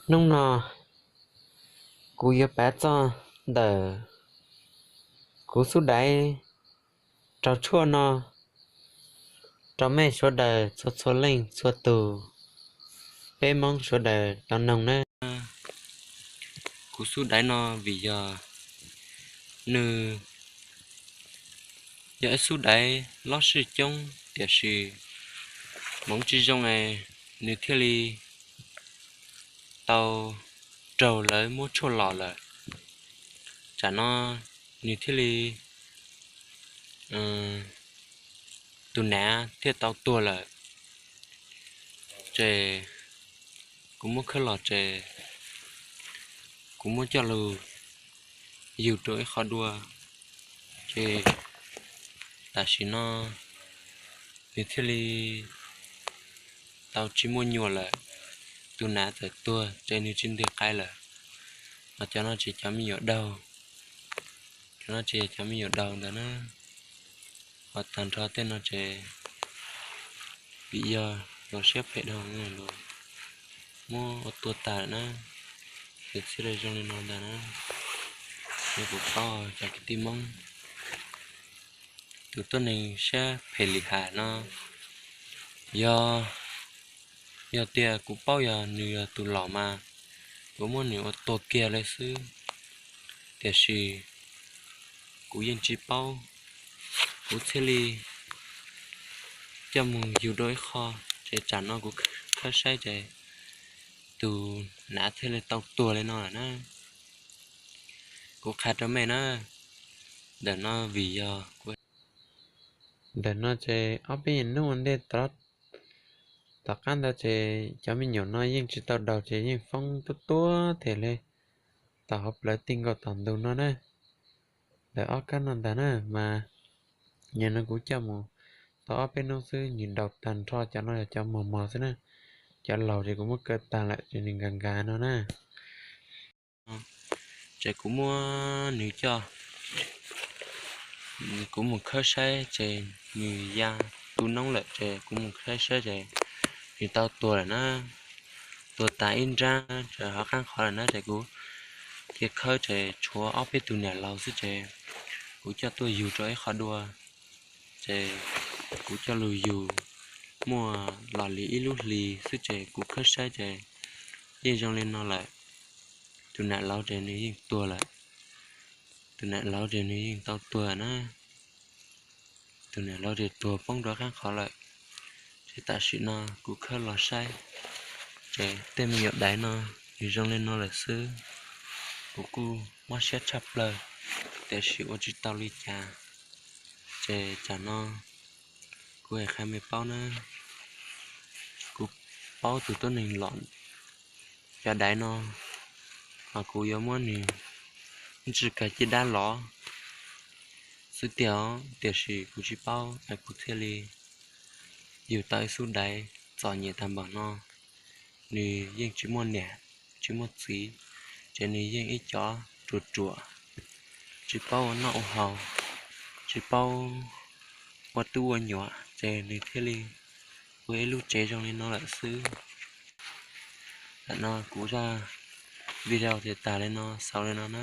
Hnub no kuv yuav piav txog ntawm kuv xub daiv raug tshuaj no rau mej sawv daws txhua txhua leej txhua tus, peb Hmoob sawv daws tau noog nawb. Kuv xub daiv no vim yog nws yog ib xub daiv lob swj coob tiam sis hmoov tsis zoo es nws thiaj li tau raug lawv muab tshuaj los lawm. Tsam no nws thiaj li, tus nav thiaj tau tuag lawm. Ces kuv muab khawb los ces kuv muab coj lug yug rau ib qho dua, ces tam sim no nws thiaj li tau tsis muaj nyuam lawm. Tus nav txawm tuag ces nws tsis ntws qai lawm. Ho cov no ces cov me nyuam daug, cov no ces cov me nyuam daug ntawd na. Ho tag nrho tej no ces vim yog luag siab phem dhau, luag muab ua tua tas lawm na. Ces txhij li zoo li no ntag na. Yog kuv paub cov kwv tij Hmoob, tus tuab neeg siab phem lim hiam no, yog, yog tias kuv paub yog nws yog tus laus mas kuv muab nws ua tua kiag li xwb. Tiam sis kuv yeej tsis paub, kuv thiaj li coj mus yug dua ib qho, ces tsam no kuv khawb saib ces tus nav thiaj li tau tuag li no lawm na. Kuv qha rau mej na, ntawm no vim yog kuv, ntawm no ces ob peb hnub ua ntej tom qab ntawd ces cov me nyuam no yeej tsis tau daug ces yeej foob tuab tuab tiag li tom hauv plawv ti nkaus tom ntug no na. Ntawm ob kab no ntag na mas, nim no kuv coj mus tau ob peb hnub xwb nws daug tag nrho, cov no yog cov mos mos xwb na. Cov laus ces kuv muab kaw tag lawm ces nws nkag nkag no na. Ces kuv muab nws coj, kuv mus khawb saib ces nws ya tu noob lawm ces kuv mus khawb saib ces nws tau tuag lawm na. Tuag tas ib nrab ces hauv qab qhov lawm na ces kuv cia khawb ces tshuav ob peb tug niam laus xwb ces kuv coj tuaj yug rau ib qho dua. Ces kuv coj lug yug muaj los li ib lub hlis xwb ces kuv khawb saib ces yeej zoo li no lawm. Tus nam laus ces nws yeej tuag lawm. Tus nam laus ces nws yeej tau tuag na. Tus nam laus ces tuag poob rau qab qhov lawm. Ces tam sim no kuv khawb los saib ces tej me nyuam daiv no nws zoo li no lawm xwb. Kuv kuj mob siab tshaj plaws, tiam sis ua tsis tau li cas. Ces tsam no kuv hais qha mej paub na, kuv paub tus tuab neeg lom cov daiv no, ho kuv yuav muab nws ntsis kag cij dab lov xwb tiag os, tiam sis kuv tsis paub es kuv thiaj li yug tau ib xub daiv txom nyem tag npaum no. Nws yeej tsis muaj niam tsis muaj txiv, ces nws yeej ib co ruam ruam, tsis paub ua noj ua haus, tsis paub ua tub ua nyuam, ces nws thiaj li ua ib lub tsev zoo li no lawm xwb. Tam no kuv zaj video ces tas li no, xaus li no na.